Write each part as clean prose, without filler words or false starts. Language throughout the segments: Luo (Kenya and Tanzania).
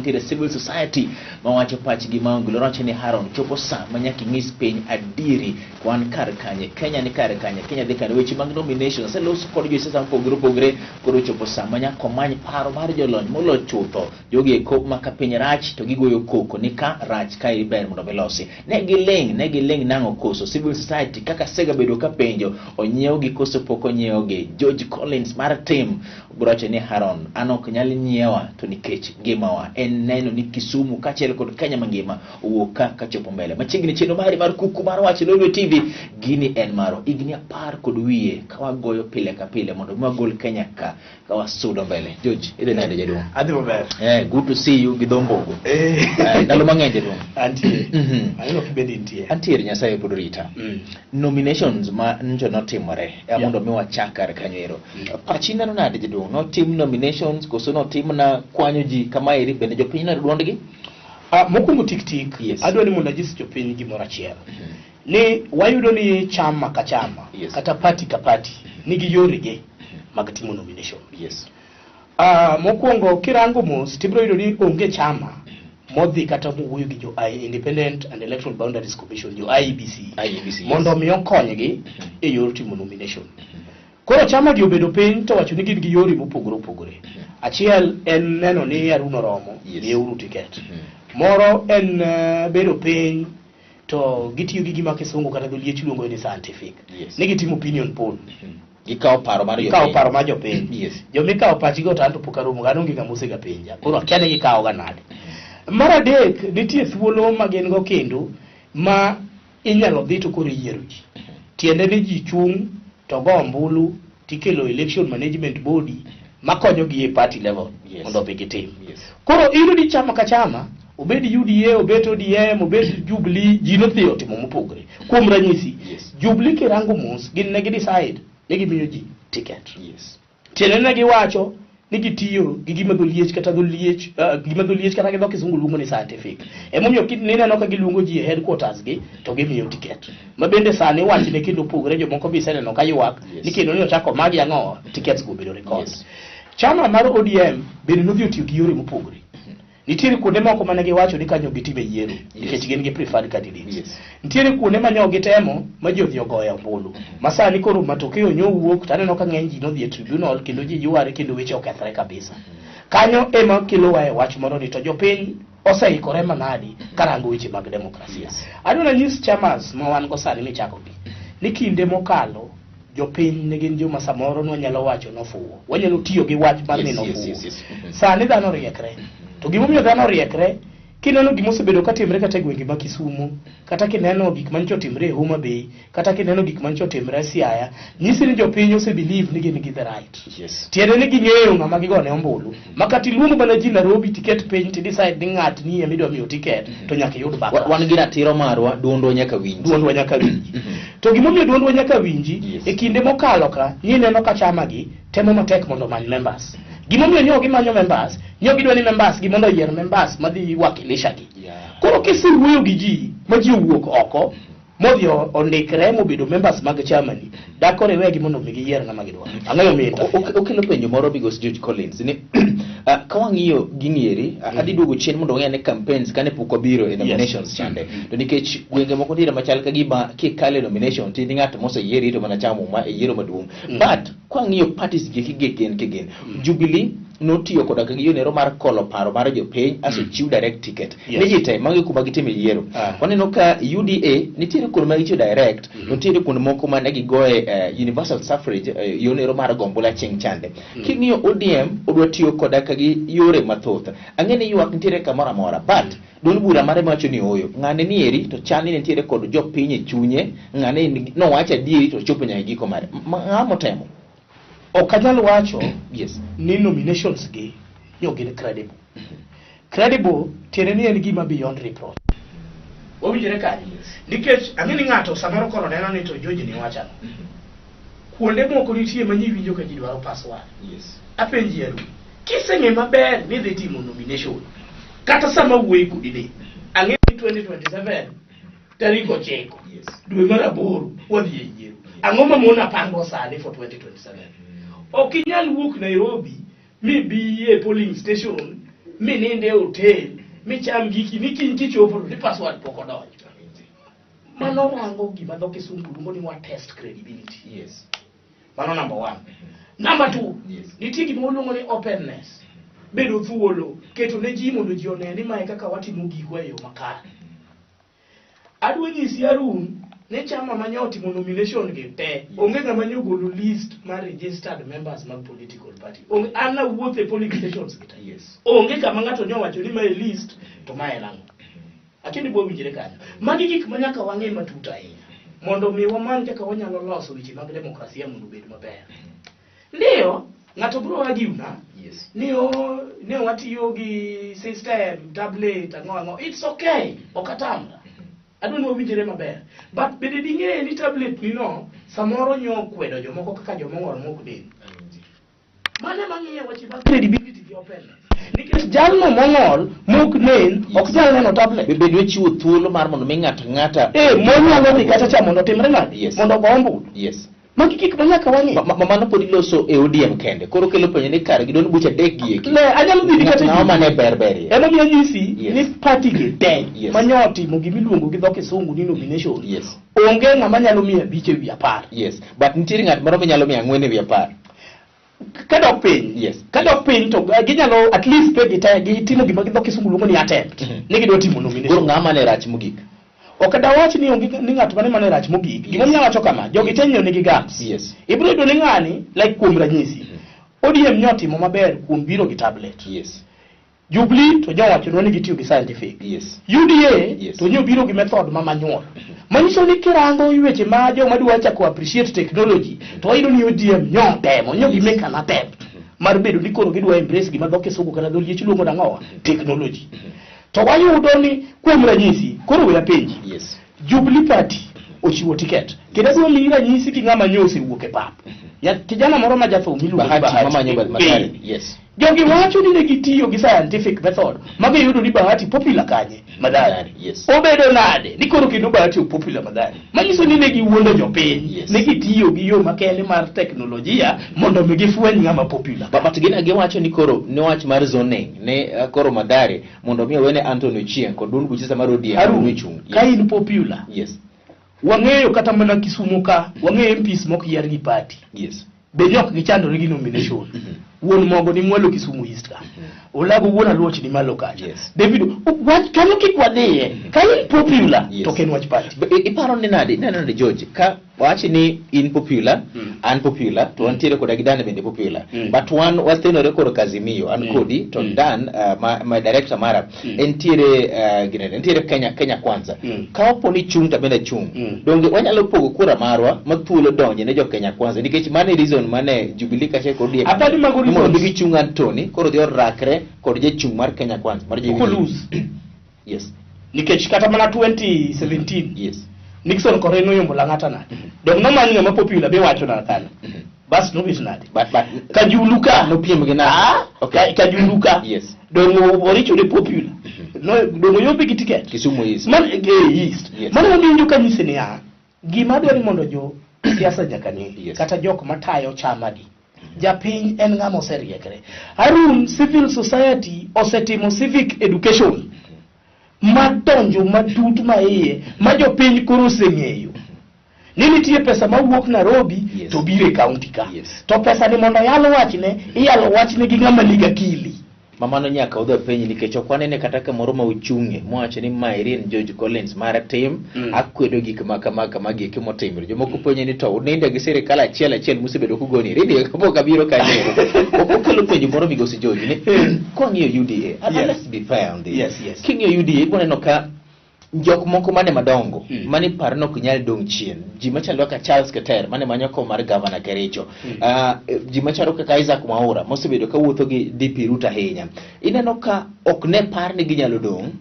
Nitiere civil society mawacho pachgi maonge luoro wacho ni Haron chopo sa ma nyaka inyis piny adieri wan kar kanye Kenya ni kar kanye Kenya dhi kanye weche mag nomination oselos kod josiasa mopogore opogore koro chopo sa ma nyaka omany paro mar jolony molo chutho jogi eko ma ka piny rach to gigoyo koko ni ka rach kae ber mondo gilosi ne giling ne giling nang'o koso civil society kaka segabedo ka penjo onyiewgi koso pok onyiewgi George Collins mar tim Obiro wacho ni Haron, an ok nyal nyiewa to nikech ngimawa en neno ni Kisumu kaachiel kod Kenya mangima owuok ka kachopo mbele. Machiegni chenro mari mar kuku mar wach Lolwe TV, gini en marwa higni 12 ka wagoyo pile ka pile mondo mi wagol Kenya ka ka wasudo mbele. George, idhi nade jaduong'? Adhi maber. Good to see you gi dho mbogo. Ndalo mang'eny jaduong'. Antie. Aneno kibende intie. Antiere Nyasaye pod orita. Nominations ma nyocha notimore mondo mi wachak kar kanyo ero. Pachi neno nade jaduong'? Notim nominations koso notim na kwanyo ji kamaeri bende jopiny noyudo duondgi? Mokwongo tik tik, adwa ni mondo anyis jopiny gimoro achiel. Ni wayudo ni chama ka chama, kata party ka party, nigi yorege mag timo nomination. Mokwongo kirango mos tibiro yudo ni onge chama modhi kata mowuoyo gi jo Independent and Electoral Boundaries Commission, jo IEBC, IEBC, yes. mondo mi okonygi e yor timo nomination. Koro chama gi obedo piny to wacho ni gin gi yore mopogore opogore. Achiel en neno ni Harun oromo, miyeuru tiket. Moro en bedo piny to gitiyo gi gima kisungu kata dholiech luongo ni scientific. Ni gitimo opinion poll. Gikawo paro mar Gikawo jopiny. paro mar jopiny. Jomikawo pachgi to anto pok aromo go, an onge ng'ama osega penja. Koro akia ni gikawo ga nade. Mar adek, nitie thuolo ma gin go kendo ma inyalo dhi to koro iyiero ji. Tiende ni ji chung' to go ombulu tikelo election management body makonyo gi e party level mondo obi gitim. Koro iyudo ni chama ka chama, obed UDA, obed ODM, obed Jubilee, ji nodhi otimo mopogore. Kuom ranyisi, Jubilee kirango mos, gin ne gi decide ni gimiyo ji ticket. Tiende ne giwacho ni gitiyo gi gima dholiech kata dholiech, gima dholiech kata gi dho kisungu luongo ni scientific. Emomiyo nineno ka giluongo ji e headquarters gi to gimiyo ticket. Ma bende sani wachne kendo opogore, jomoko be iseneno ka ywak ni kendo ni ochako magi ang'o, tickets go obedo record. Chama mar ODM bende nodhi otiyo gi yore mopogore. Nitiere kuonde moko mane giwacho ni kanyo gitime yiero nikech gin gi preferred candidates. Nitiere kuonde ma nyo gitemo ma ji odhi ogoye ombulu. Ma sani koro matokeo nyo wuok to aneno ka ng'eny ji nodhi e tribunal kendo ji yware kendo weche okethre kabisa. Kanyo ema kelowa e wach moro ni to jopiny oseikore manadi karango weche mag demokrasia. Adwa nanyis chamas ma wan go sani michako gi ni kinde mokalo jopiny ne gin joma samoro nwanyalo wacho nofuwo. Wanyalo tiyo gi wach mar ni nofuwo. Sani dhano riekre. To gimomiyo dhano riekre, kineno gima osebedo katimre kata e gwenge ma Kisumu, kata kineno gik manyicho otimre e Homa Bay, kata kineno gik manyicho otimre Siaya, nyisi ni jopiny ose believe ni gin gi the right. Tiende ni ging'eyo ng'ama gigone ombulu. Ma kata iluong mana ji Nairobi tiket piny ti decide ni ng'at ni ema idwa miyo tiket to nyaka iyud backlash. Wan gi ratiro marwa, duondwa nyaka winji. Duondwa nyaka winji. To gimomiyo duondwa nyaka winji, e kinde mokalo ka, nineno ka chama gi temo matek mondo omany members. Gimomiyo nyo gimanyo members, nyo gidwa ni members gi mondo oyier members madhi wakilisha gi. Koro kisewuoyo gi ji ma ji owuok oko modhi ondikre mobedo members mag chama ni, dak koro iwegi mondo mi giyier ng'ama gidwaro. Ang'o momiyo interfere? Okelo penjo moro Bigos George Collins ni ka wang'iyo gini eri, adhi duogo chien mondo wang'e ni campaigns kane pok wabiro e nominations chande. To nikech gwenge moko nitiere machal ka gima kikalo e nomination to in ng'at moseyieri to mana chamo muma e yiero maduong'. But kwang'iyo parties gi eki gin kigin, Jubilee notiyo koda ka gi yo mar kolo paro mar jopiny aso chiw direct ticket. Ni ji te magi kuma gitime yiero. Waneno ka UDA nitiere kuonde ma gichiwo direct, nitiere kuonde moko mane gigoye universal suffrage, yo nero mar go ombulu aching' chande. King'iyo ODM odwa tiyo koda ka gi yore mathoth. Ang'e ni ywak nitiere kamoro amora, but duond bura mare mawacho ni ooyo, ng'ane ni eri to chal ni nitiere kod jopiny e chunye, ng'ane ni nowacho adieri to chopo nyaka e giko mare. Ng'a motemo? Ok anyal wacho ni nominations gi nyo gin credible. Credible tiende ni en gima beyond reproach. Wawinjore kanyo? Nikech ang'e ni ng'ato samoro koro neno ni to George ni wacho ang'o. Kuonde moko nitie ma nyi winjo ka ji dwaro password. Apenji Harun, kiseng'e maber ni idhi timo nomination, kata sama wuoyi kodi ni, ang'e ni 2027 tarik 9 dwe mar 8 wadhi e yiero. Ang'o ma mona pango sani for 2027? Ok inyal wuok Nairobi mi bi e polling station Mininde e hotel, micham giki, ni kiny kichopo to ni password pok odonjo. Mano rango gima dho kisungu luongo ni wa test credibility. Mano number one. Number two, nitie gima waluongo ni openness. Bedo thuolo, keto ne ji mondo ji one ni mae kaka watimo gikwa e yo makare. Adwa nyisi Arun ni chama ma nyo otimo nomination gi te, onge ng'ama nyo ogolo list mar registered members mag political party. Onge, an nawuotho e polling stations gi te. Onge kama ng'ato nyo owacho ni mae list to mae en ang'o. Akia ni bwawinjre kanyo. Magi gik ma nyaka wang'e matut ahinya mondo mi wamany kaka wanyalo loso weche mag demokrasia mondo obed maber. Ndiyo, ng'ato biro argue na ni o ne watiyo gi system, tablet, ang'o ang'o. It's okay, ok atamra. Adwa ni wawinjre maber. But bende ding'e ni tablet ni no samoro nyo kwedo jomoko kaka jomong'ol mok del. Mano ema ng'iyo weche mag credibility gi openness. Nikech jalno mong'ol mok nen ok nyal neno tablet. Be bende ochiwo thuolo mar mondo mi ng'ato ang'ata Monyalo dhi kacha cha mondo otimre nade? Mondo ogo ombulu. Magi gik ma nyaka wang'e. Ma mano pod iloso e ODM kende. Koro kelo penjo ni kare gi duond buche adek gi eki. Ne, anyalo dhi kata Ng'awa mane ber berie. Emomiyo anyisi ni party gi te manyo otimo gimiluongo gi dho kisungu ni nomination. Onge ng'ama nyalo miyo 5 e wi 10. Yes. But nitiere ng'at moro minyalo miyo 4 e wi 10. Kadok piny. Kadok piny to ginyalo at least pe gite gitimo gima gi dho kisungu luongo ni attempt. Ni gidwa timo nomination. Koro ng'ama mane rach mogik. Ok dawach ni onge ni ng'at mane mane rach mogik. Gima anyalo wacho kama, jogi te nyo nigi gaps. Ibiro yudo ni ng'ani like kuom ranyisi. ODM nyo otimo maber kuom biro gi tablet. Jubilee to nyo wachonwa ni gitiyo gi scientific. UDA to nyo biro gi method ma manual. Manyiso ni kirango weche ma joma dwa chako appreciate technology to wayudo ni ODM nyo temo, nyo gi make an attempt mar bedo ni koro gidwa embrace gima dho kisungu kata dho liech luongo nang'owa technology. To wayudo ni kuom ranyisi, koro we apenji. Jubilee Party ochiwo ticket. Kendo adwa miyi ranyisi gi ng'ama nyo osewuok e pap. Kijana moro ma jathum miluongo ni Bahati, Bahati. mamanyo Mathare. Jogi wacho ni ne gitiyo gi scientific method ma giyudo ni Bahati popular kanye? Mathare. Obedo nade ni koro kendo Bahati ok popular Mathare? Manyiso ni ne giwuondo jopiny. Ne gitiyo gi yo makende mar teknolojia mondo mi gifweny ng'ama popular. But gin giwacho ni koro ne wach mar zoning ne koro Mathare mondo mi owene Anthony Ochieng kod duond buche mar ODM Harun, mondo ochung. ka in popular, Wang'eyo kata mana Kisumu ka, wang'eyo MPs mok yier gi party. Be ok gichandore gi nomination. Wuon mogo ni mwalo Kisumu East ka. Olago wuon Aluoch ni malo kacha. David, wach kanyo kik wadhiye. Ka in popular, to ok en wach party. Be iparo ni nade, ineno nade George, ka wach ni in popular, an popular, to wantiere koda gi Dan bende popular. But wan wathenore koro Azimio, an kodi, to Dan, ma director mara, entiere ginene, entiere Kenya Kwanza. Ka opo ni chung' to bende chung'. Donge wanyalo pogo kura marwa ma thuolo donje ne jo Kenya Kwanza nikech mano e reason mane Jubilee kachiel kod ODM. Apani mago Ni mondo reasons. gichung' Anthony, koro dhi orakre kod jachung' mar Kenya Kwanza, mar Ok olose. Nikech kata mana 2017. Nixon Kore noyombo Lang'ata nade. Dong nomany ng'ama popular be wacho na kanyo. Bas nobet nade. But Kajulu ka. Nopiem gi nade? Ah, Kajulu ka. Dong orichore popular. No, dong oyombe gi ticket. Kisumu East. Man, East. Mano wawinjo ka nyise niya, gima adwaro ni mondo jo siasa nyaka ng'e, kata jok matayo chama gi. Japiny en ng'ama oseriekre. Harun, civil society osetimo civic education madonjo matut ma iye ma jopiny koro oseng'eyo ni nitie pesa mawuok Nairobi to biro e county ka. To pesa ni mondo oyal wachne, iyalo wachne gi ng'ama nigi akili. Ma mano nyaka udhi penj nikech ok wanene kata kamoro ma uchung'e mowacho ni maeri en George Collins mar tim akwedo gik ma kama kama gi eki motimore. Jomoko penjo ni to unindo gi sirikal achiel achiel musebedo kugoni ridi kapok abiro kanyo. Ok okelo penjo moro migosi George ni kwang'iyo UDA and let's be fair on this. King'iyo UDA ibiro neno ka jok moko mane madongo mane paro ni ok nyal dong' chien ji machalo kaka Charles Keter mane manyo kom mar gavana Kericho ji machalo kaka Isaac Mwaura mosebedo ka wuotho gi DP Ruto ahinya ineno ka ok ne par ni ginyalo dong'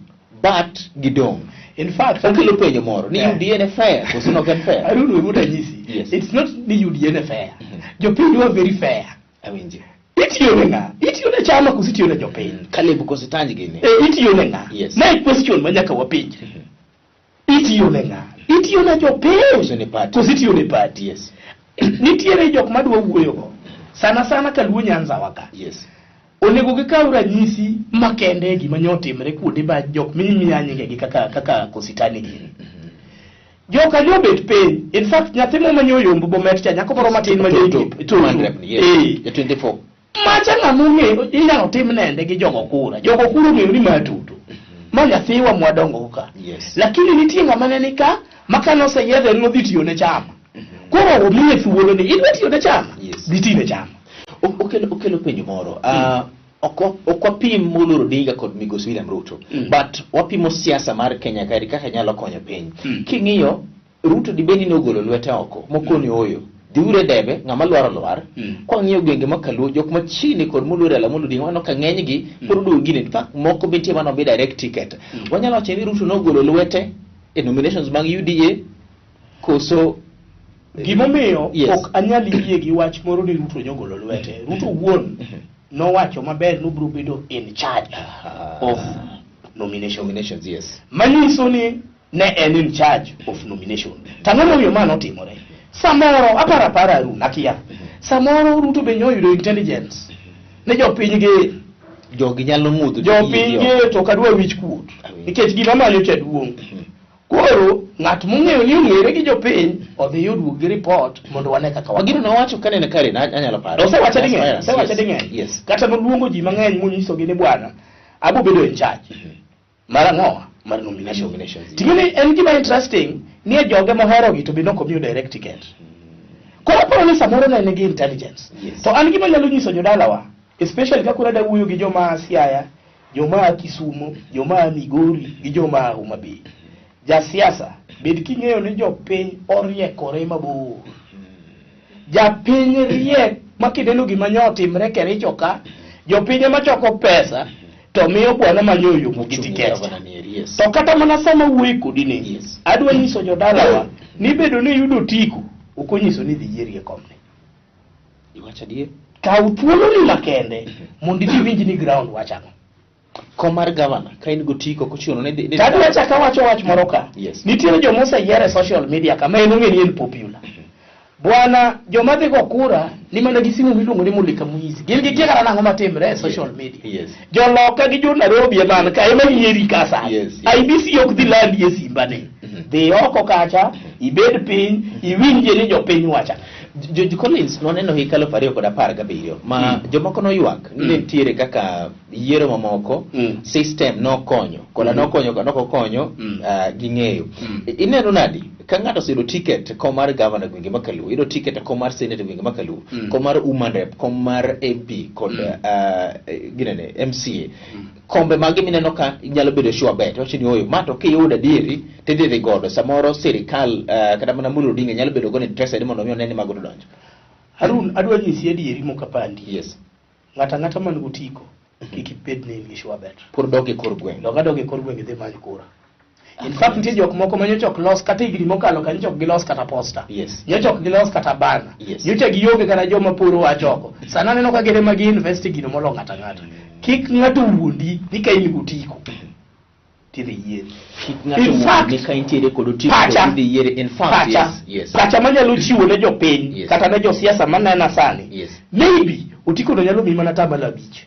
but gidong' In fact, okelo penjo moro ni UDA ne fair koso ok en fair. Harun, we would anyisi. It's not ni UDA ne fair. Jopiny were very fair. Awinji. Itiyo ne ng'a? Itiyo ne chama koso itiyo ne jopiny? Caleb koso Tanj gini. Itiyo ne ng'a? Ma e question ma nyaka wapenjre. Itiyo ne ng'a? Itiyo ne jopiny? Koso ne party? Koso itiyo ne party? Nitiere jok madwa wuoyogo. Sana sana ka Luo Nyanza wa ka. Onego gikaw ranyisi makende e gima nyotimre kuonde ma jok mimiya nyingegi kaka kaka Kositani gini. Joka nyobet piny. In fact, nyathi moro mane oyombo Bomet cha, nyako moro matin ma Toto, woman rep ni, yes. Eh. Ja 24. Macha ng'ama ong'eyo inyalo tim nende gi jogo kura. Jogo kura ong'eyo ni ma Toto. Ma nyathiwa mwadongo ka. Yes. Lakini nitie ng'ama ne ni ka ma kane oseyiedhe nodhi tiyo ne chama. Koro omiye thuolo ni idwa tiyo ne chama. Yes. Dhi ti ne chama. Okelo penjo moro. Ok wapim Moluor Odinga kod Migosi William Ruto. But wapimo siasa mar Kenya kaeri kaka nyalo konyo piny. King'iyo Ruto dibed ni nogolo lwete oko mokoni oyo. Dhiuru e debe, ng'ama lwar olwar. Kwang'iyo gwenge ma Kaluo, jok machiegni kod Moluor Raila Amolo Odinga, waneno ka ng'enygi pod oduogo gini. In fact, moko be nitie mane omi direct ticket. Wanyalo wacho ni Ruto nogolo lwete e nominations mag UDA koso Gimomiyo Yes. ok anyal yie gi wach moro ni Ruto nyogolo lwete. Ruto wuon nowacho maber ni obiro bedo in charge of nomination. Nominations, yes. Manyiso ni ne en in charge of nomination. To ang'o momiyo ma notimore? Samoro aparo apara Harun, akia. Samoro Ruto be nyoyudo intelligence ne jopiny gi Jogi nyalo ng'udho jopiny gi to ok adwa wich kuot nikech gima manyo cha duong'. Koro ng'at mong'eyo ni ong'ere gi jopiny odhi oduog gi report mondo wane kaka Magino nowacho kanene kare na anyalo paro. Osewache ding'eny, Yes, osewache ding'eny. Yes. Kata noluongo ji mang'eny monyisogi ni bwana, abo bedo in charge. Mar ang'o? Mar nomination. Nominations, yes. Ting'e ni en gima interesting ni e joge moherogi to be nok omiyo direct ticket. Koro aparo ni samoro ne nigi intelligence. Yes. To an gima anyalo nyiso jodalawa, especially ka koro adwa wuoyo gi joma a Siaya, joma a Kisumo, joma a Migori gi joma a Homa Bay. Jasiasa, bed king'eyo ni jopiny oriekore mabor. Japiny riek ma kineno gima nyo otimre Kericho ka, jopiny ema choko pesa to miyo bwana manyo oyombo gi tiket. Gavana nieri, yes. To kata mana sama wuoyi kodi ni, Yes. adwa nyiso jodalawa ni bedo ni iyudo otiko ok onyiso ni idhi yieri e komni. Iwacho adier. Kaw thuoloni makende mondo idhi iwinj ni ground wacho ang'o. Kom mar gavana ka in gotiko ok ochuno ni To adwa chako awacho wach moro ka. Yes. Nitiere joma oseyier e social media kama en ong'e ni en popular. Bwana, joma dhi go kura ni mana gi simu miluongo ni Mulika Mwizi. Gin gikia kata nang'o matimre e social media. Yes. Joloka gi jo Nairobi ema man ka ema yieri ka sani. Yes, yes. IBC ok dhi landi e simbani. Dhi oko kacha, ibed piny, iwinjie ni jopiny wacha. George Collins noneno higa 2017 ma jomoko noywak ni ne nitiere kaka yiero mamoko system nokonyo koda nokonyo koda nokokonyo ging'eyo. Ineno nadi ka ng'ato oseyudo ticket kom mar gavana gwenge ma Kaluo, yudo ticket kom mar senator gwenge ma Kaluo, kom mar woman rep, kom mar MP kod ginene MCA. Kombe mage mineno ka nyalo bedo sure bet wacho ni oyo ma to kiyudo adieri tidhi dhi godo samoro sirikal kata mana Mulu Odinga nyalo bedo godo interested mondo mi one ni mago to donjo. Harun, adwa nyisi adieri mokapandi. Yes. Ng'ato ang'ata man gotiko, kik ibed ni in gi sure bet. Pod dok e kor gweng'. Dog adog e kor gweng' idhi many kura. In fact, nitie jok moko ma nyocha ok los kata higni mokalo ka nyocha ok gilos kata posta. Yes. Nyocha ok gilos kata bana. Yes. Nyocha gionge kata joma poro wach oko. Sani aneno ka gin ema gi invest e gino molo ng'ato ang'ata. Kik ng'ato wuondi ni ka in gotiko tidhi yieri. Kik ng'ato In fact, wuondi ni ka intiere kod otiko pacha, to idhi yiere. In fact, pacha, yes, yes. pacha manyalo chiwo ne jopiny Yes. kata ne josiasa manena sani. Yes. Maybe otiko no nyalo miyi mana tamalo abich.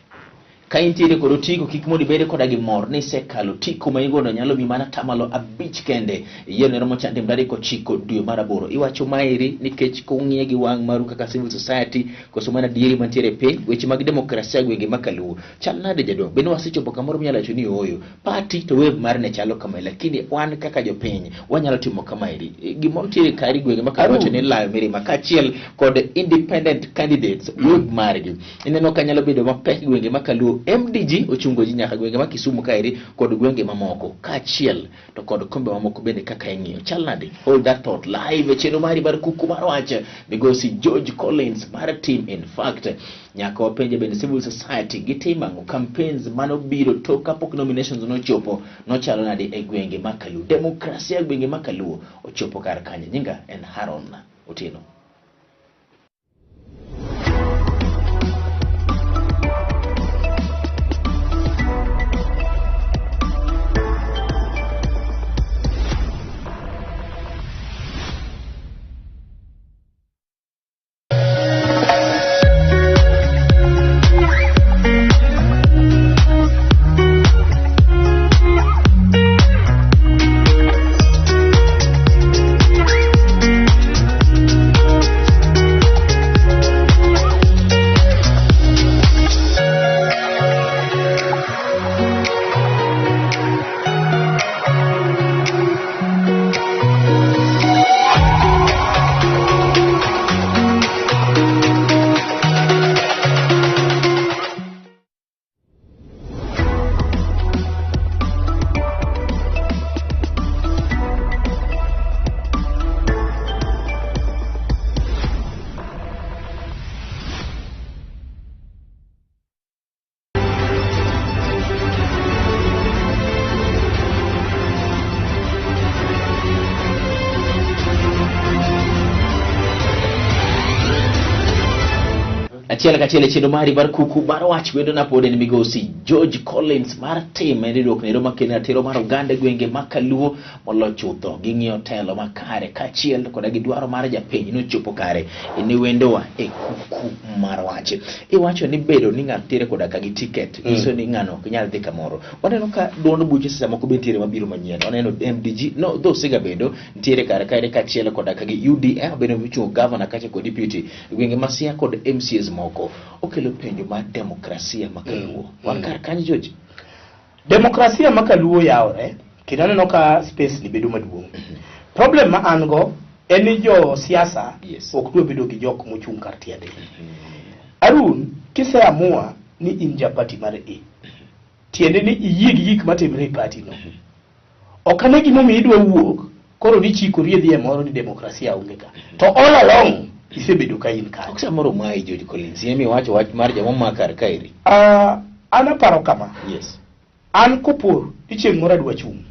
Ka intiere kod otiko kik mondo ibed koda gi mor ni isekalo otiko ma ingono nyalo miyi mana tamalo abich kende. Yiero ne romo chande tarik 9 dwe mar 8. Iwacho maeri nikech kung'iye gi wang' maru kaka civil society koso mana adieri mantiere e piny weche mag demokrasia gwenge ma Kaluo. Chal nade jaduong'? Bende wasechopo kamoro minyalo wacho ni ooyo. Party to wave mar ne chalo kamae lakini wan kaka jopiny wanyalo timo kamaeri. Gimoro nitiere kari gwenge ma Kaluo wacho ni layo mirima kaachiel kod independent candidates wave margi. Ineno ka nyalo bedo mapek gwenge ma Kaluo. MDG ochungo ji nyaka gwenge ma Kisumu kaeri kod gwenge mamoko kaachiel to kod kombe mamoko bende kaka ing'iyo. Chal nade? Hold that thought live e chenro mari mar kuku mar wach migosi George Collins mar team. In fact, nyaka wapenje bende civil society gitimo ang'o? Campaigns manobiro tok kapok nominations nochopo nochalo nade e gwenge ma Kaluo? Demokrasia e gwenge ma Kaluo ochopo kar kanye? Nyinga en Haron Otieno. Achiel kachiel e chenro mari mar kuku mar wach wendo na pod en migosi George Collins mar tim en riwruok nero makeno ratiro mar oganda e gwenge ma Kaluo molo chutho ging'iyo telo makare kaachiel koda gi dwaro mar japiny nochopo kare ni wendowa e kuku mar wach. Iwacho ni bedo ni ng'ato nitiere koda ka gi ticket nyiso ni ng'ano ok nyal dhi kamoro. Waneno ka duond buche seche moko be nitiere mabiro manyien. Waneno MDG no dho osegabedo nitiere kar kae kaachiel koda ka gi UDA bende mochung'o governor kaachiel kod deputy e gwenge ma Siaya kod MCAs moko. Okelo penjo mar demokrasia ma kaluo. Wan kar kanyo George. Demokrasia ma kaluo yawore kendo aneno ka space ni bedo maduong'. Problem ma an go en ni jo siasa ok dwa bedo gi jok mochung' kar tiendgi. Arun, kise amua ni in ja party mar A, tiende ni iyie gi gik matimre e party no. Ok ane gimomiyo idwa wuok koro ni chikori idhi e moro ni demokrasia onge ka. To all along isebedo ka in kanyo. Ok samoro mae George Collins, in miwacho wach mar joma ma kar kaeri. An aparo kama. Yes. An kopo ni chieng' moro adwa chung',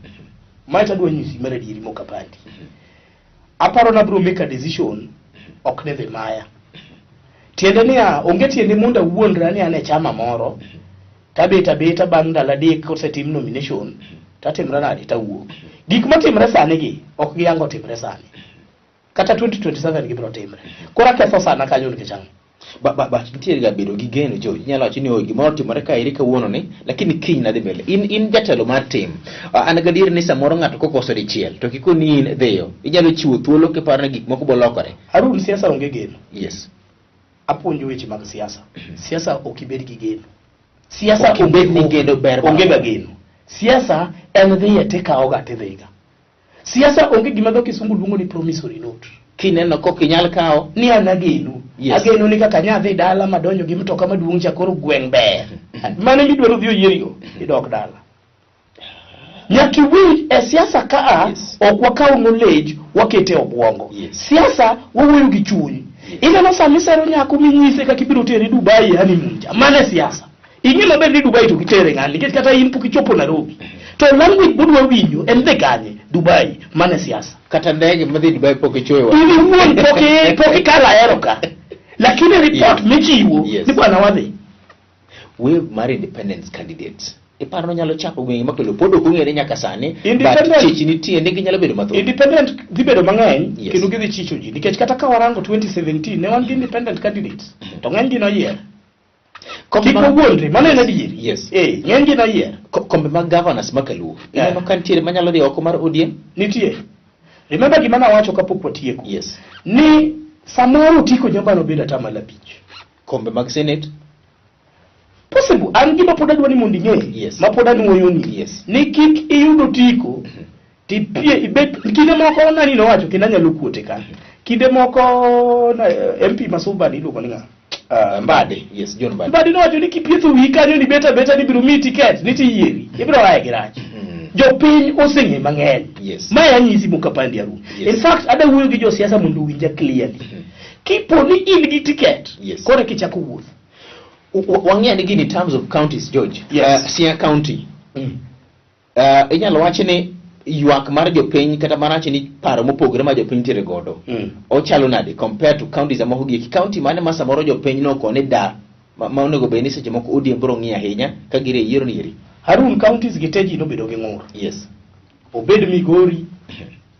mae to adwa nyisi mar adieri mok apandi. Aparo nabiro make a decision ok ne dhi maya. Tiende niya, onge tiende mondo awuondra ni an e chama moro, tabet abeta bang' ndalo adek kosetim nomination, tatimra nade tawuok. Gik matimre sani gi, ok giyango timre sani. Kata 2027 gibiro timre. Koro aketho sana kanyo nikech ang'o? Ba nitiere ga bedo gi geno George. Inyalo wacho ni oi gimoro otimore ka eri kawuono ni, lakini kiny nadhi mbele. In jatelo mar tim. An gadier ni samoro ng'ato kokoso dichiel to kikoni in dhiyo, inyalo chiwo thuolo kiparo ni gik moko bolokore. Harun, siasa onge geno. Yes. Apuonjo weche mag siasa. Siasa ok ibed gi geno. Siasa Ok ibed ni geno ber onge ga geno. Siasa en dhiye tikawo ga tidhiga. Siasa onge gima dho kisungu luongo ni promissory note. Kineno kok inyal kawo. Ni an ageno. Yes. Ageno ni kaka nya dhi dala madonjo gi mtoka maduong' cha koro gweng' ber. Mano midwaro dhi oyierigo, idok dala. Nyaka iwinj e siasa kaa Yes. ok wakaw knowledge wakete e obwongo. Yes. Siasa wawuoyo gi chuny. Ineno sama isero nyako minyise kaka ibiro tere Dubai e honeymoon cha. Mano e siasa. Ing'e maber ni Dubai to gitere ng'ani nikech kata in pok ichopo Nairobi. To language modwa winjo en dhi kanye? Dubai. Mano e siasa. Kata ndege madhi Dubai pok ichuoyo. In iwuon pok ikalo ahero ka. Lakini report Yes. michiwo Yes. ni bwana wadhi. Wave mar independence candidates. Iparo ni nyalo chako gwenge makelo pod ok ong'ere nyaka sani. But Independent- chich nitie ni ginyalo bedo mathoth. Independent dhi bedo mang'eny Yes. kendo gidhi chicho ji nikech kata ka warango 2017 ne wan gi independent candidates to ng'eny gi noyier. Kombe Kik mag- wawuondre, mano en adier. Yes. Ng'eny gi noyier. Kombe mag governors ma Kaluo. Yeah. Ineno ka nitiere manyalo dhi oko mar ODM? Nitie. Remember gima nawacho kapok watieko. Yes. Ni samoro Otiko Nyambana obedo atamalo abich. Kombe mag Senate? Possible. An gima pod adwa ni mondo ing'e. Yes. Ma pod anuoyoni. Yes. Ni kik iyud Otiko tipie ibet kinde moko nani nowacho kendo anyalo kuote ka. Kinde moko na, MP Masuba ni iluongo ni ng'a? Mbadi. Yes, John Mbadi. Mbadi nowacho ni kipietho wiyi kanyo ni bet abeta ni biro miyi tiket ni tiyieri. Ibiro aye gi rach. Jopiny oseng'e mang'eny. Yes. Mae anyisi mokapandi Arun. Yes. In fact, ada wuoyo gi josiasa mondo owinja clearly. Kipo ni in gi tiket, Yes. koro kichako wuoth. Wang'eyo ni gin in terms of counties, George. Yes. Siaya County. Inyalo wach ni ywak mar jopiny kata marach ni paro mopogore ma jopiny nitiere godo. Ochalo nade compared to counties mamoko gi eki? County mane ma samoro jopiny noko ni da ma onego bed ni seche moko ODM biro ng'iyo ahinya ka gire yiero ni eri? Harun, counties gi te ji nobedo gi ng'ur. Yes. Obed Migori,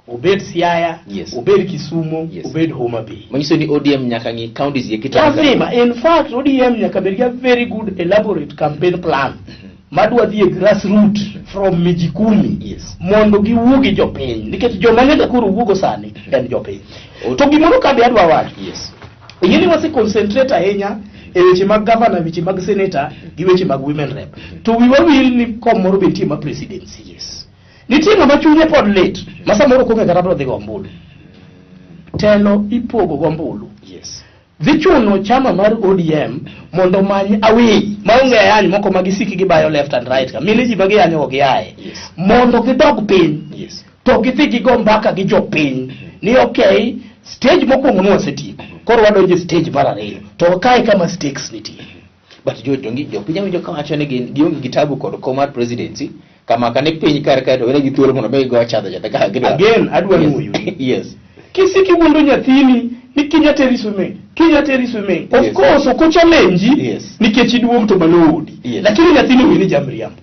obed Siaya, Yes. obed Kisumo, Yes. obed Homa Bay. Manyiso ni ODM nyaka ng'i counties gi eki to- Lazima, in fact, ODM nyaka bed gi a very good elaborate campaign plan madwa dhi e grassroot from miji kumi Yes. mondo giwuo gi jopiny nikech joma nyaka koro wuogo sani en jopiny. To gimoro ka be adwa wacho. Yes. Ing'e ni wase concentrate ahinya e weche mag governor, weche mag senator gi weche mag women rep. To wiwa wil ni kom moro be nitie ma presidency. Yes. Nitie ng'ama chunye pod lit ma samoro ok ong'e kata biro dhi go ombulu. Telo ipogo go ombulu. Yes. Dhi chuno chama mar ODM mondo omany away maonge ayany moko ma gisiki gibayo left and right ka mine ji ma giyanyo go giaye. Yes. Mondo gidog piny. Yes. To gidhi gigo mbaka gi jopiny ni okay, stage mokwongo ne wasetieko. Koro wadonjo e stage mar ariyo. To kae kama stakes nitie. But jo dongi jopiny awinjo kawacho ni gin gionge gi tabu kod kom mar presidency kama kane piny kar kae to wene gi thuolo mondo mi gigo chadho chadho kaka gidwaro. Again, adwa Yes. nuoyo. Yes. Kisiki wuondo nyathini ni kinya teri swimming. Kinya teri swimming. Of course, ok challenge nikech iduong' to mano odi. Lakini nyathino ong'e ni jamriambo.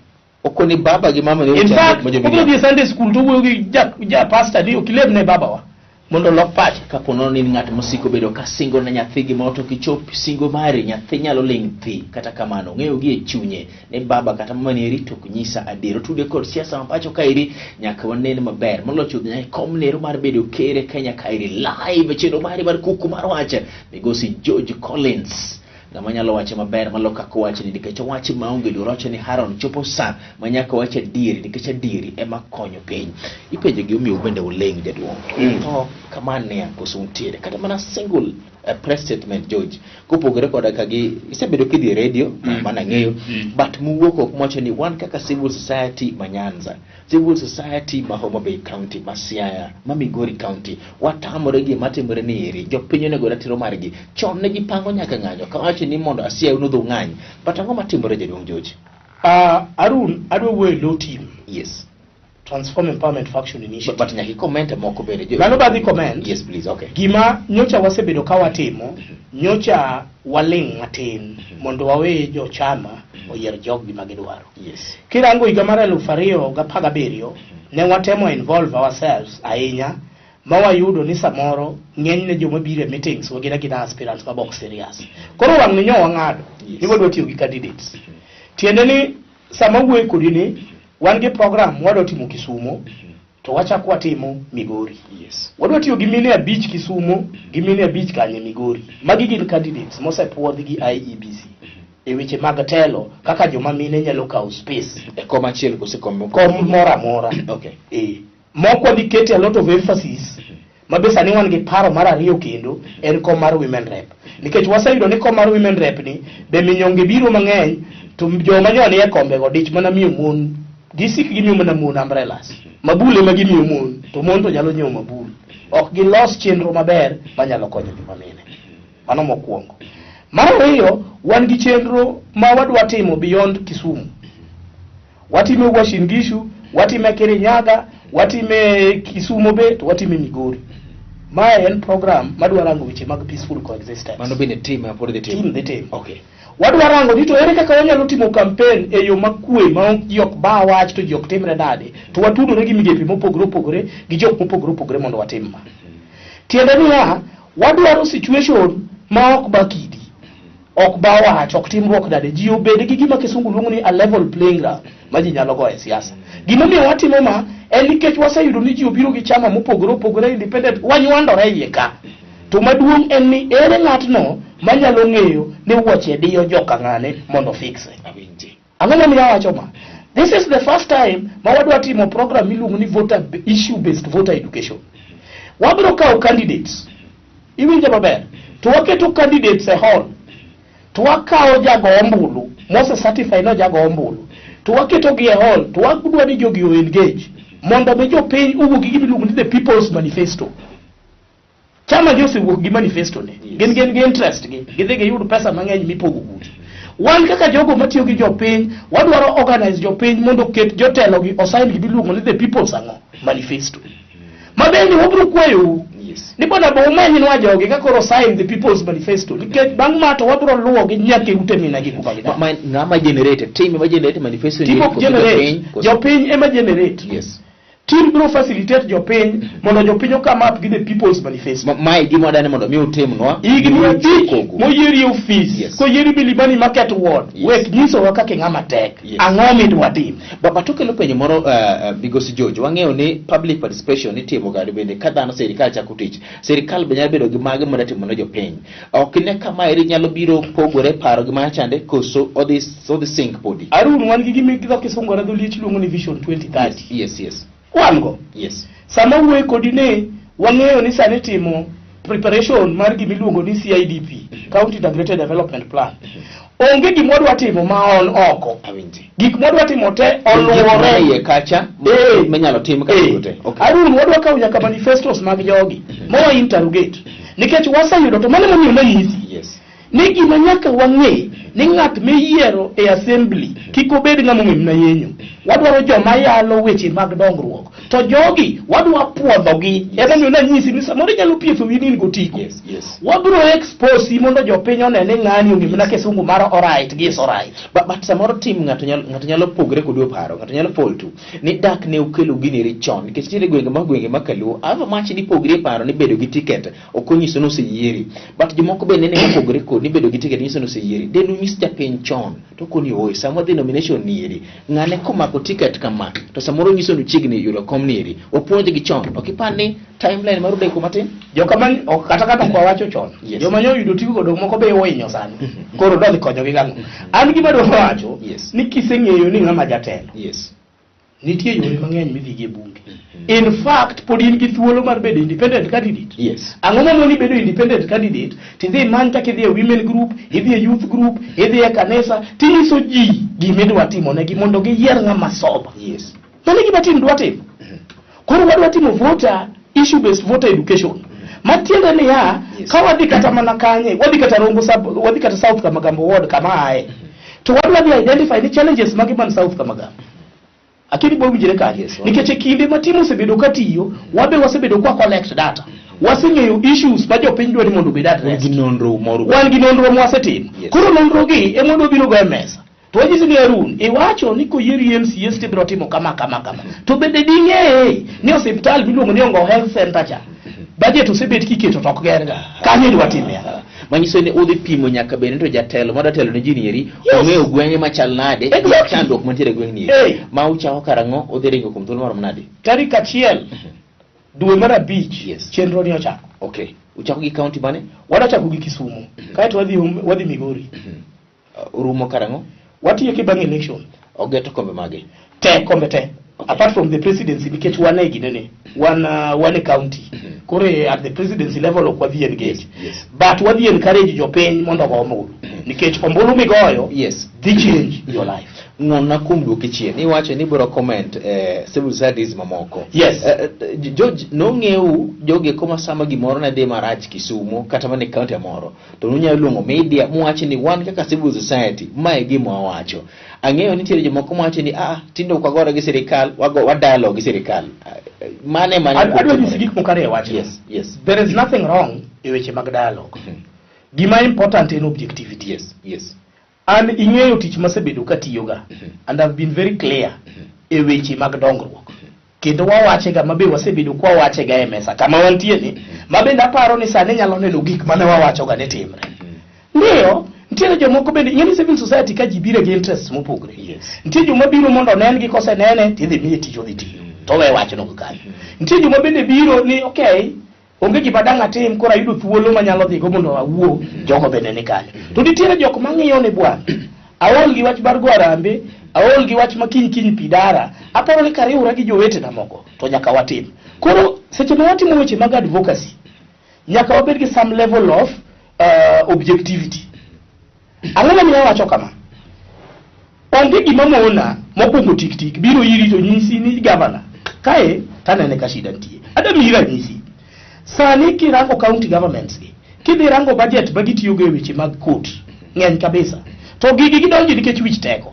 Okoni baba gi mama ni In fact, obiro dhi e Sunday school to owuoyo gi ja pastor ni ok ilemne babawa mondo olok pache. Kapo nono ni in ng'at mosiko bedo ka singo ne nyathi gimoro to kichop singo mari, nyathi nyalo ling' thi. Kata kamano, ong'eyo gi e chunye ni baba kata mama ni eri to ok nyisa adier. Otude kod siasa ma pacho kaeri nyaka wanen maber. Moloyo chuth nyaka e kom nero mar bedo ker e Kenya kaeri live e chenro mari mar kuku mar wach. Migosi George Collins ng'ama nyalo wache maber malo kaka owache ni nikech owache maonge luor, owacho ni Haron chopo sa ma nyaka wach adieri nikech adieri ema konyo piny. Ipenjo gi omiyo bende uling' jaduong'. Tho kamano koso untiere kata mana single press statement George kopogore koda ka gi isebedo kidhi e radio mana ng'eyo but muwuok ok mwacho ni wan kaka civil society ma Nyanza, civil society ma Homa Bay County, ma Siaya, ma Migori County, watamore gima timore ni eri jopiny onego ratiro margi. Chon ne gipango nyaka ng'anyo kawacho ni mondo Asiaya unudhu ng'any, but ang'o matimore jaduong' George? Arun, adwa wuoyo e low team. Yes. Transform Empowerment Faction Initiative. But nyaka i-comment moko bende. Mano badhi comment. Yes please, okay. Gima nyocha wasebedo ka watimo, nyocha waling' matin mondo wawe jochama oyier joggi ma gidwaro. Kirango higa mar 2017, ne watemo involve ourselves ahinya ma wayudo ni samoro ng'enyne joma biro e meetings wagin agina aspirants ma bok serious. Koro wang' ni nyo wang'ado ni wadwa tiyo gi candidates. Tiende ni sama wuoyo kodi ni wan gi program wadwa timo Kisumo to wachak watimo Migori. Wadwa tiyo gi mine 5 Kisumo gi mine 5 kanye Migori. Magi gin candidates mosepuodh gi IEBC e weche mag telo kaka joma mine nyalo kawo space e kom achiel kose kom kom moro amora. Moko wadhi kete a lot of emphasis ma be sani wan gi paro mar ariyo kendo en kom mar women rep. Nikech waseyudo ni kom mar women rep ni be minyonge biro mang'eny to joma nyo nie kombego dich mana miyo mon gisik gimiyo mana mon umbrellas. Mabul ema gimiyo mon to mon to nyalo nyiewo mabul. Ok gilos chenro maber manyalo konyo joma mine. Mano mokwongo. Mar ariyo, wan gi chenro ma wadwa timo beyond Kisumu. Watime Uasin Gishu, watime Kirinyaga, watime Kisumu be, to watime Migori. Mae en program madwa rango weche mag peaceful coexistence. Mano bende team ma pod dhi timo. Team dhi timo. Okay. Wadwa rango ni to ere kaka wanyalo timo campaign e yo makwe ma ok ji ok ba wach to ji ok timre nade. To watudore gi migepe mopogore opogore gi jok mopogore opogore mondo watim ma. Tiende niya, wadwaro situation ma ok ba kidi, ok ba wach, ok timruok nade. Ji obed gi gima kisungu luongo ni a level playing ground ma ji nyalo goye siasa. Gimomiyo watimo ma en nikech waseyudo ni ji obiro gi chama mopogore opogore independent, wanywandore iye ka. To maduong' en ni ere ng'atno manyalo ng'eyo ni wuoche diyo joka ng'ane mondo fixe. Awinji. Ang'o momiyo awacho ma? This is the first time ma wadwa timo program miluongo ni voter issue based voter education. Wabiro kawo candidates. Iwinjo maber? To waketo candidates e hall. To wakawo jago ombulu, mose certify no jago ombulu. To waketo gi e hall, to wadwa ni jogi o engage mondo mi jopiny owuog gi gima iluongo ni the People's Manifesto. Chama gi osewuok gi manifesto ne. Gin gin gi interest gi. Gidhi giyud pesa mang'eny mipogo kucho. Wan kaka jogo matiyo gi jopiny, wadwaro organize jopiny mondo oket jotelo gi osign gima iluongo ni the People's ang'o? Manifesto. Ma bende wabiro kwayou. Ni bwana bo umanyinwa jogi ka koro sign the People's Manifesto. Nikech bang' ma to wabiro luwo gi nyaka e ute mina gi kuma gidak. Ma ng'ama generate, team ema generate manifesto Team ok koso generate. jopiny, koso- Jopiny ema generate. Team biro facilitate jopiny mondo jopiny o come up gi the People's Manifesto. Mae gima wadani mondo mi utimnwa. Higni Uchokogo. 5 moyieri e ofis, koyieri Milimani Market Ward, wek nyisowa kaka ing'ama tek. Ang'o midwa tim? But okelo penjo moro Migosi George, wang'eyo ni public participation itimo ga bende ka dhano sirikal chako tich. Sirikal be nyalo bedo gi mage mondo timo ne jopiny. Ok ine ka maeri nyalo biro pogore paro gi machande koso odhi sink podi. Arun, wan gi gima dho kisungu kata dho liech luongo ni Vision 2030. Yes. Wan go. Yes. Sama wuoyo kodi ni wang'eyo ni sani timo preparation mar gima iluongo ni CIDP, County Integrated Development Plan. Onge gima wadwa timo ma on oko. Awinji. Gik mwadwa timo te Gik oluwore. maiye kacha minyalo tim ka te. Okay. Arun, wadwa kawo nyaka manifestos mag jogi ma wa interrogate. Nikech waseyudo to mano emomiyo nanyisi. Yes. Ni gima nyaka wang'e Ni ng'at miyiero e assembly kik obed ng'ama ong'e mana yenyo. Wadwaro joma yalo weche mag dongruok. To jogi wadwa puodhogi. Emomiyo nanyisi ni samoro inyalo pietho wiyi ni in gotiko. Wabiro expose mondo jopiny one ni ng'ani ong'e mana kisungu mar alright gi is alright. But samoro tim ng'ato nyalo ng'ato nyalo pogre kod paro, ng'ato nyalo fault ni dak ne okelo gini eri chon nikech nitiere gwenge ma gwenge ma kaluo however much ni pogri e paro ni bedo gi ticket ok onyiso ni oseyieri but jomoko be nene mopogore kod ni bedo gi ticket nyiso ni oseyieri de nunyis japiny chon to koni oe sama wadhi nomination ni eri ng'ane komako ticket kama to samoro nyiso ni ochiegni yudo kom ni eri wapuonjgi chon ok ipar ni timeline mar odeko matin Joka man ok kata kata ok wawacho chon. Joma nyo oyudo otiko go moko be ohinyo sani. Koro dodhi konyogi gang'o? An gima adwaro wacho ni kiseng'eyo ni ng'ama jatelo. Nitie yore mang'eny midhi e bunge. In fact, pod in gi thuolo mar bedo independent candidate. Ang'o mamoni bedo independent candidate? Tidhi imany kaka idhi e women group, idhi e youth group, idhi e kanisa, tinyiso ji gima idwa timo negi mondo giyier ng'ama sober. Mano e gima tim dwa timo. Koro wadwa timo voter issue based voter education. Matiende niya, ka wadhi kata mana kanye, wadhi kata Rongo sub, wadhi kata South Kamagambo ward kama aye. To wadwa dhi identify ni challenges mage man South Kamagambo. Akini bo winjre kanyo. Nikech e kinde ma tim osebedo ka tiyo, wabe wasebedo kwa collect data. Waseng'eyo issues ma jopiny dwa ni mondo obed addressed. Wan gi nonro moro. Wan gi nonro mwasetimo. Koro nonro gi ema wadwa biro go e mesa. To wanyisi ni Harun, iwacho ni koyieri MCAs to ibiro timo kama kama kama. To bende ding'e ni osiptal miluongo ni Ongo Health Center cha, budget osebet kiketo to ok gerga. Kanyo idwa time ang'o? Manyiso ni udhi pimo nyaka bed ni to jatelo madwa telo ne ji ni eri ong'eyo gweng'e machal nade gi chandruok mantiere e gweng' ni eri. Ma uchako karang'o udhi ringo kuom thuolo marom nade? Tarik 1 dwe mar 5 chenro ni ochako. Okay. Uchako gi county mane? Wadwa chako gi Kisumu. Kaeto wadhi Migori. Urumo karang'o? Watieke bang' election. Ogeto kombe mage? Te, kombe te. Apart from the presidency nikech wan e ginene, wan e county. Koro at the presidency level ok wadhi engage. But wadhi encourage jopiny mondo ogo ombulu. Nikech ombulu migoyo dhi change your life. Ng'wonna kuom duoki chien. Iwacho ni ibiro comment civil societies mamoko. George, nong'ewu jogi eko ma sama gimoro ne dhi marach Kisumu kata mana e county moro. To nunyalo luongo media muwacho ni wan kaka civil society ma e gima wawacho. Ang'eyo ni nitiere jomoko mawacho ni tinde ok wagore gi sirikal, wa dialogue gi sirikal. Mane mane Adwa nyisi gik moko ariyo e wachno. Yes, yes. There is nothing wrong e weche mag dialogue. Gima important en objectivity. Yes, yes. An ing'eyo tich masebedo katiyoga and I've been very clear e weche mag dongruok. Kendo wawachega mabe wasebedo kwa wachega e mesa kama wantie ni, ma bende aparo ni sani nyalo neno gik mane wawachoga ni timre. Ndiyo, nitiere jomoko bende, ing'e ni civil society ka ji biro gi interests mopogre. Nitie joma biro mondo onen gi kosenene tidhi miye tich odhi tiyo. To owe wachno kanyo. Nitie joma bende biro ni okay, onge gima dang' atim koro ayudo thuolo manyalo dhigo mondo awuo, jogo bende ni kanyo. To nitiere jok mang'iyo ni bwana, aol gi wach mar go arambe, aol gi wach ma kiny kiny pi dara, aparo ni kariwora gi jowetena moko to nyaka watim. Koro seche ma watimo weche mag advocacy, nyaka wabed gi some level of objectivity. Ang'o momiyo awacho kama? Onge gima mona mokwongo tik tik biro iri to nyisi ni gavana kae tanene ka shida nitie. Adwa miyi ranyisi. Sani kirango county governments gi, kidhi rango budget ma gitiyogo e weche mag court, ng'eny kabisa. To gigi gidonje nikech wich teko.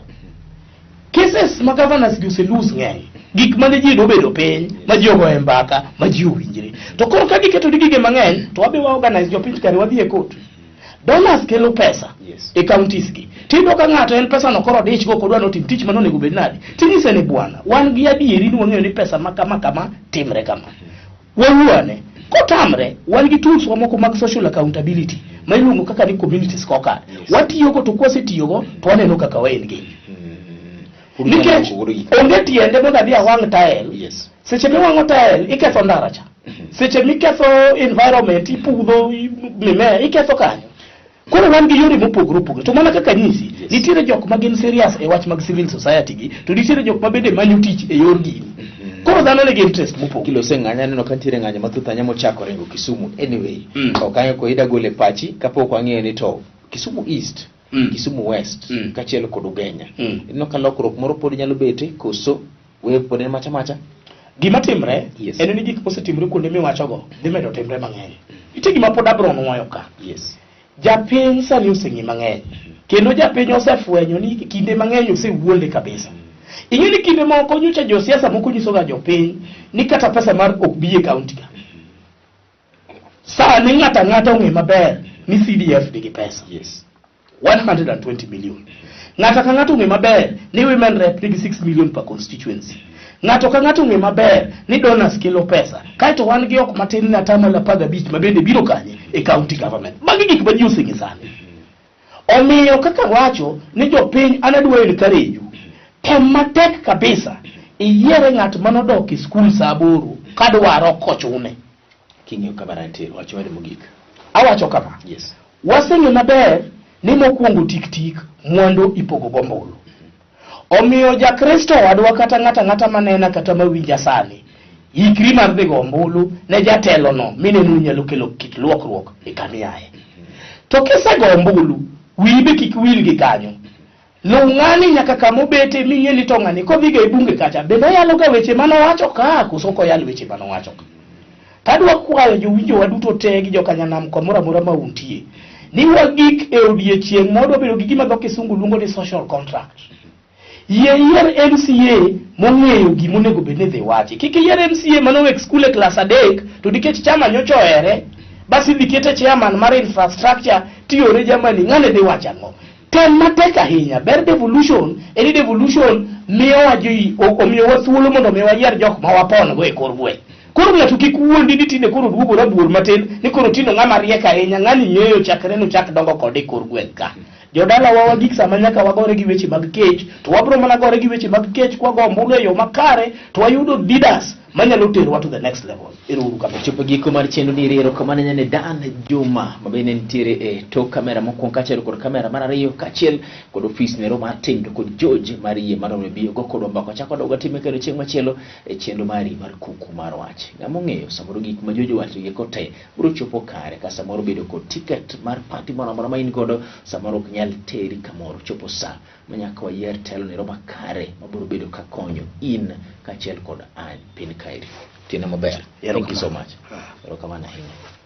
Cases ma governors gi ose lose ng'eny. Gik mane ji nobedo piny, ma ji ogoye mbaka, ma ji owinjre. To koro ka giketo ni gige mang'eny, to wabe wa organize jopiny kare wadhi e court. Donors kelo pesa e counties gi. Tiyudo ka ng'ato en pesa no koro dich go kodwa notim tich mane onego bed nade. Tinyise ni bwana, wan gi adieri ni wang'eyo ni pesa ma kama kama timre kama. Wawuane. Kotamre, wan gi tools wa moko mag social accountability ma iluongo kaka ni community scorecard. Watiyogo to kwasetiyogo to waneno kaka wa engage. Nikech onge tiende mondo adhi awang' tael. Seche miwang'o tael, iketho ndara cha. Seche miketho environment, ipudho mimea, iketho kanyo. Koro wan gi yore mopogore opogore. To mana kaka nyisi, nitiere jok ma gin serious e wach mag civil society gi, to nitiere jok ma bende manyo tich e yor gini. Koro dhano nigi interest mopogore. Kilose ng'anyo, aneno ka nitiere ng'anyo mathoth ahinya mochako ringo Kisumu. Anyway, ok ang'eyo ko ida golo e pachi kapok wang'eyo ni to Kisumu East, Kisumu West, kaachiel kod Ugenya. Ineno ka lokruok moro pod nyalo bete koso we pod en macha macha? Gima timre en ni gik mosetimre kuonde miwachogo dhi medo timre mang'eny. Nitie gima pod abiro nuoyo ka. Japiny sani oseng'e mang'eny. Kendo japiny osefwenyo ni kinde mang'eny osewuonde kabisa. Ing'e ni kinde moko nyocha josiasa moko nyisoga jopiny ni kata pesa mar ok bi e kaunti ka. Sani ng'ato ang'ata ong'e maber ni CDF nigi pesa. 120 million. Ng'ato ka ng'ato ong'e maber ni women rep nigi 6 million per constituency. Ng'ato ka ng'ato ong'e maber ni donors kelo pesa. Kaeto wan gi ok matin ne atamalo 15 ma bende biro kanye e county government. Magi gik ma ji oseng'e sani. Omiyo kaka wacho ni jopiny an adwa encourage u. Tem matek kabisa iyiere ng'at manodok e skul sa 8 kadwaro kochune. King'iyo kamera nitie wach mane mogik? Awacho kama. Waseng'e maber ni mokwongo tik tik mwandu ipogo gombulu. Omiyo jakristo wadwa kata ng'ato ang'ata manena kata mawinja sani, ikri mar dhi go ombulu ne jatelono mineno ni nyalo kelo kit lokruok e kamiaye. To kisego ombulu, wiyi be kik wil gi kanyo. Luw ng'ani nyaka kama obete ming'e ni to ng'ani kodhiga e bunge kacha, bende oyaloga weche manowacho ka koso ok oyal weche manowacho ka. Tadwa kwayo jowinjowa duto te gi jokanyanam kamoro amora ma untie ni wagik e odiechieng' ma wadwa bedo gi gima dho kisungu luongo ni social contract. Yie iyier MCA mong'eyo gima onego bed ni dhi wachi. Kik iyier MCA manowek skul e klas 3 to nikech chama nyocha ohere, bas idhi kete chairman mar infrastructure tiore jamani ng'ane dhi wacho ang'o. Tem matek ahinya. Ber devolution en ni devolution miyowa ji omiyowa thuolo mondo mi wayier jok ma wapon go e kor gweng'. Koro ng'ato kik wuondi ni tinde koro oduogo rabuor matin ni koro tinde ng'ama riek ahinya ng'ani ng'eyo chakre nochak dongo kode e kor gweng' ka. Jodalawa wagik sama nyaka wagore gi weche mag kech to wabro mana gore gi weche mag kech kwago ombulu e yo makare to wayudo leaders manyalo terowa to the next level. Ero uru kamano. Chopo giko mar chenro ni erokamano ahinya ne Dan Juma ma bende nitiere e tok kamera mokwongo kaachiel kod kamera mar ariyo kaachiel kod ofis nero mar tim to kod George mar yie mar obi go kodwa mbaka wachako wadog watime kendo chieng' machielo e chenro mari mar kuku mar wach. Ng'ama ong'eyo samoro gik ma George owacho gi te biro chopo kare ka samoro bedo kod tiket mar party moro amora ma in godo samoro ok nyal teri kamoro chopo sa ma nyaka wayier telo nero makare mabiro bedo ka konyo in kaachiel kod an piny kaeri. Tieno maber. Thank you so much. Erokamano ahinya.